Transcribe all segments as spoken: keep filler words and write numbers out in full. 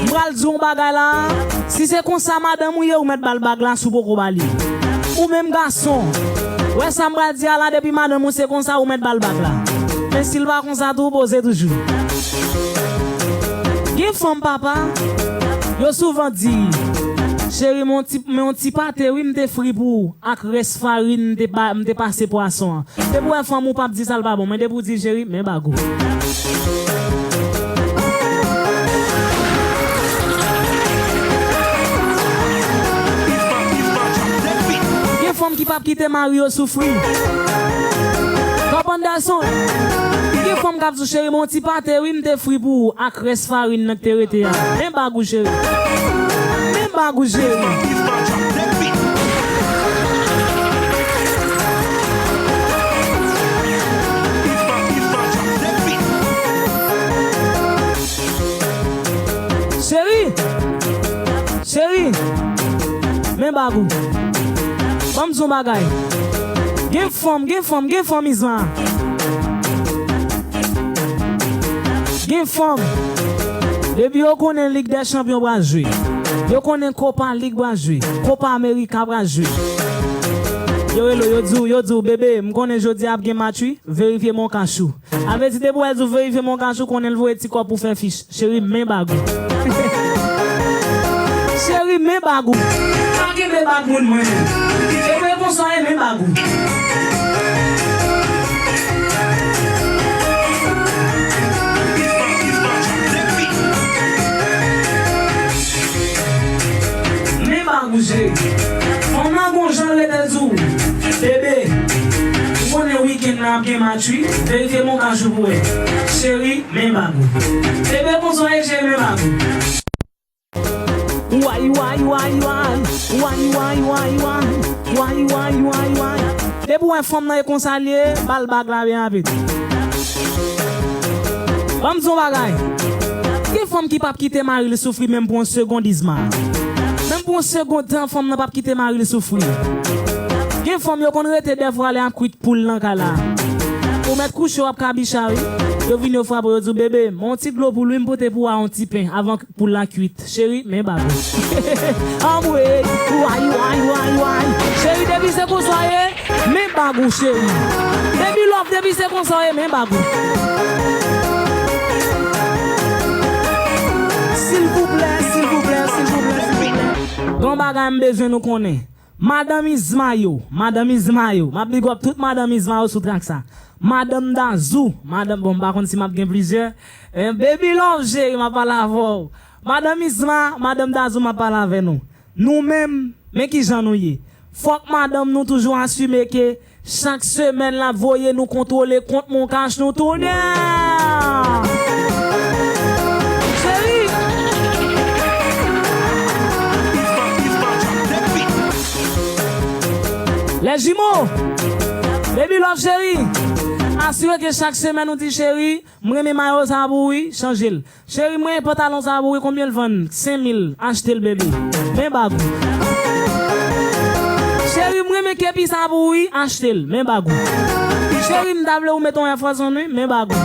M pral di w yon bagay la. Si se konsa madanm ou ye, ou mèt ba l bag la si w poko ba li. Ou menm gason, wè sa m pral di a la, depi madanm ou se konsa, ou mèt ba l bag la. Men si l pa konsa tou, poze toujou. Gen fanm, papa, yo souvan di, cheri, men yon ti, men yon ti pate, wi, m te fri pou ou, ak rès farin, m te pa, m te pase pwason an. Depi w wè fanm ou p ap di sa l pa bon, men depi w di l, cheri, men bag ou. Gen fanm ki p ap kite mari yo soufri. Top Anderson. Gen fanm k ap di w, cheri, men yon ti pate, wi, m te fri pou ou, ak rès farin nan k te rete a. Men bag ou, cheri. Men bag ou, cheri. Cheri, cheri, men bag ou. Ban m di w yon bagay. Gen fanm, gen fanm, gen fanm Isma. Gen fanm. Depi yo konnen Lig dè Chanpyon pral jwe, yo konnen Kopa Lig pral jwe, Kopa Amerika pral jwe, yo rele w, yo di w, yo di w, bebe, m konnen jodi a ap gen match wi, verifye Moncash ou. A vle di depi w wè l di w verifye Moncash ou, konnen l voye ti kòb pou fè fich. Cheri, men bag ou. Cheri, men bag ou. Pa gen men bag moun mwen. E mwen konsa e men bag ou. Men bag ou, cheri. Fanm nan gon jan l rete l di w, bebe, ou konnen wikenn nan ap gen match wi. Verifye Moncash ou pou wè. Cheri, men bag ou. Bebe, konsa w ye, cheri, men bag ou. Way, way, way, way. Way, way, way, way. Way, way, way, way. Depi w wè fanm nan e konsa l ye, ba l bag la byen rapid. Ban m di w yon bagay. Gen fanm ki p ap kite mari l soufri menm pou yon segond, Isma. Menm pou yon segond tan, fanm nan p ap kite mari l soufri. Gen fanm yo konn rete dèfwa lè y ap kwit poul nan kay la. Ou mèt kouche, w ap kabicha wi. Yo vini, yo frape w, yo di w, bebe, men yon ti dlo pou l wi, m pote pou w a yon ti pen avan poul la kwit. Cheri, men bag ou. Anmwey, way, way, way, way. Cheri, depi se konsa w ye, men bag ou, cheri. Baby love, depi se konsa w ye, men bag ou. Silvouplè, silvouplè, silvouplè, silvouplè. Gon bagay m bezwen nou konnen. Madanm Isma yo, madanm Isma yo. M ap big up tout madanm Isma yo sou trak sa. Madanm Dazou, madanm, bon, m pa konn si m ap gen plizyè. Eh, Baby Love, cheri, m ap pale avè w. Madanm Isma, madanm Dazou, m ap pale avè nou. Nou menm, men kijan nou ye. Fòk madanm nou toujou asime ke chak semèn l ap voye nou kontwole kont Moncash nou tounen. Cheri. Les jumeaux. Baby Love, cheri. Asire ke chak semèn ou di, cheri, m renmen mayo sa pou ou wi, chanje l. Cheri, m renmen pantalon sa pou ou wi, konbyen l vann? Senk mil, achte l, bebe. Men bag ou. Cheri, m renmen kepi sa pou ou wi, achte l, men bag ou. Cheri, m ta vle ou mete yon Air Force One wi, men bag ou.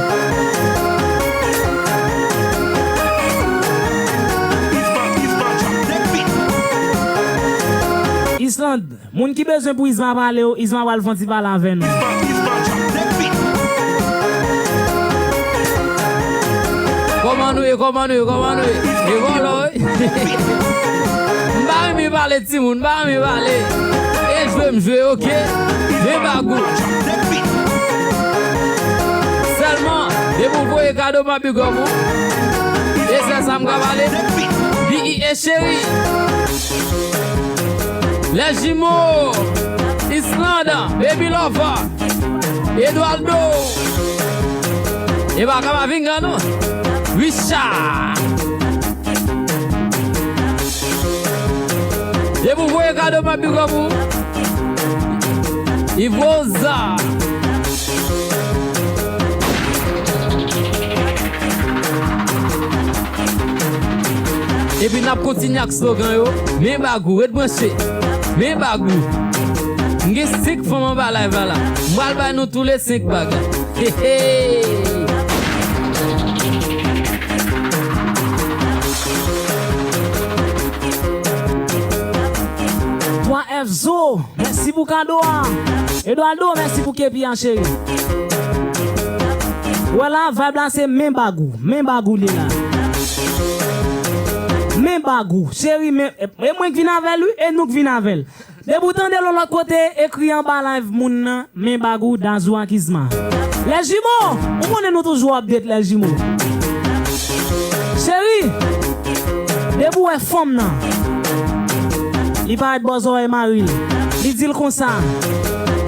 Island. Moun ki bezwen pou Isma pale yo, Isma pral fè yon ti pale avè nou. Kòman nou ye, kòman nou ye, kòman nou ye? E vòlò, wi. M pa renmen pale timoun, m pa renmen pale. E jwe m jwe, oke? Men bag ou. Sèlman, depi w voye kado, m ap big up ou. E sèl sa m ka pale. B I E cheri. Les jumeaux, Islanda, Baby Lover, Eduardo. E pa ka pa vinga non. Richard. Depi w voye kado, m ap big up ou. Ivoza. Epi n ap kontinye ak slogan yo. Men bag ou, ret branche. Men bag ou. M gen senk fanm anba live la la. M pral bay nou tou le senk bag. He, he. Zo, mèsi pou kado a. Eduardo, mèsi pou kepi a, cheri. Wè la, vibe la se men bag ou. Men bag ou li la. Men bag ou. Cheri, men, e mwen k vin avè l, wi, e nou k vin avè l. Depi w tande l yon lòt kote, ekri anba live moun nan, men bag ou, Dazou ak Izma. Les jumeaux, ou konnen nou toujou update les jumeaux. Cheri, depi w wè fanm nan, li parèt bò zòrèy mari l, li di l konsa,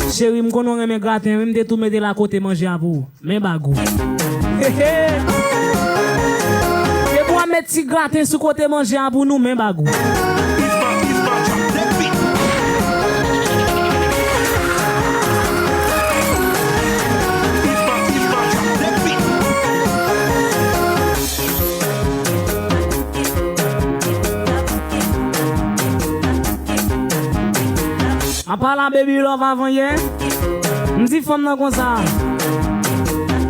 cheri, m konnen w renmen graten, wi, m te tou mete l akote manje a pou ou. Men bag ou. Depi w ap met ti graten sou kote manje a pou nou, men bag ou. Apa la baby love avan yè. M di fanm nan konsa.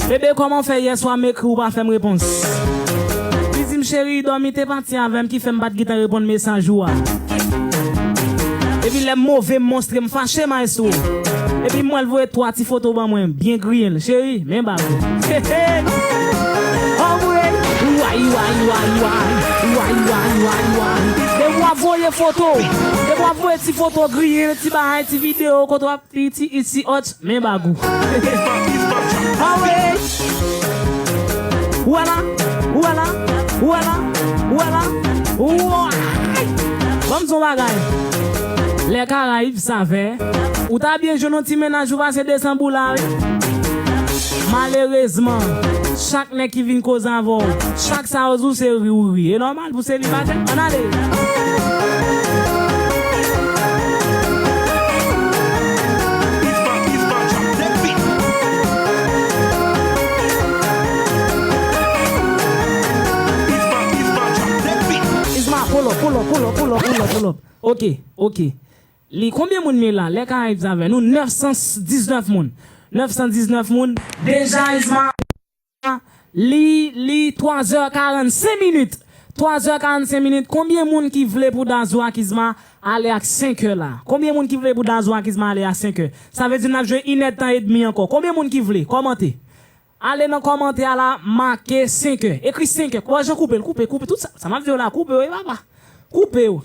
Bebe, kòman w fè yè swa m ekri w pa fè m repons? Li di m, cheri, dòmi te pati avè m ki fè m pa t gentan reponn mesaj ou a. Epi lè m move, m monstre, m fache, maestro. Epi m wè l voye twa ti foto ban mwen, byen griyen l. Cheri, men bag ou. Anmwey! Way, way, way, way. Way, way, way, way. Depi w ap voye foto, depi w ap voye ti foto griyen, ti bagay, ti videyo, kote w ap Piti isi hot, men bag ou. Awe! Ou wè la, ou wè la, ou wè la, ou wè la, ou wè la. Ban m di w yon bagay. Lè Karayib sa fè, ou ta byen jwenn yon ti mennaj ou pase de san pou la, wi. Malerezman, chak nèg ki vin koze avè w, chak sa yo di w se ri ou ri. E nòmal pou selibatè. Ann ale. Izma, pull up, pull up, pull up, pull up, pull up, pull up. Ok, ok. Li, konbyen moun m ye la? Lè Karayib sa fè nou nèf san diznèf moun. Nèf san diznèf moun. Deja, Izma. Li, li twa zè karannsenk minit. Twa zè karannsenk minit. Konbyen moun ki vle pou Dazou ak Izma ale ak senkè la? Konbyen moun ki vle pou Dazou ak Izma ale ak senkè? Sa vle di n ap jwe inèdtan edmi ankò. Konbyen moun ki vle? Kòmante. Ale nan kòmantè a la, make senkè. Ekri senkè. Bon, jan koupe l, koupe, koupe. Tout sa, sa m ap di w la, koupe yo, wi, papa. Koupe yo.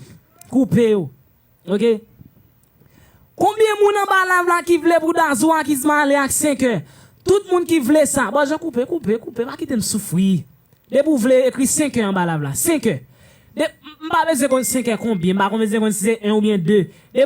Koupe yo. Ok. Konbyen moun anba live la ki vle pou Dazou ak Izma ale ak senkè? Tout moun ki vle sa. Bon, jan koupe, koupe, koupe. Pa kite m soufri. Depi w vle, ekri senkè anba live la. Senkè. De, m, m pa bezwen konn senkè konbyen. M pa konn bezwen konn si se en oubyen de. Depi w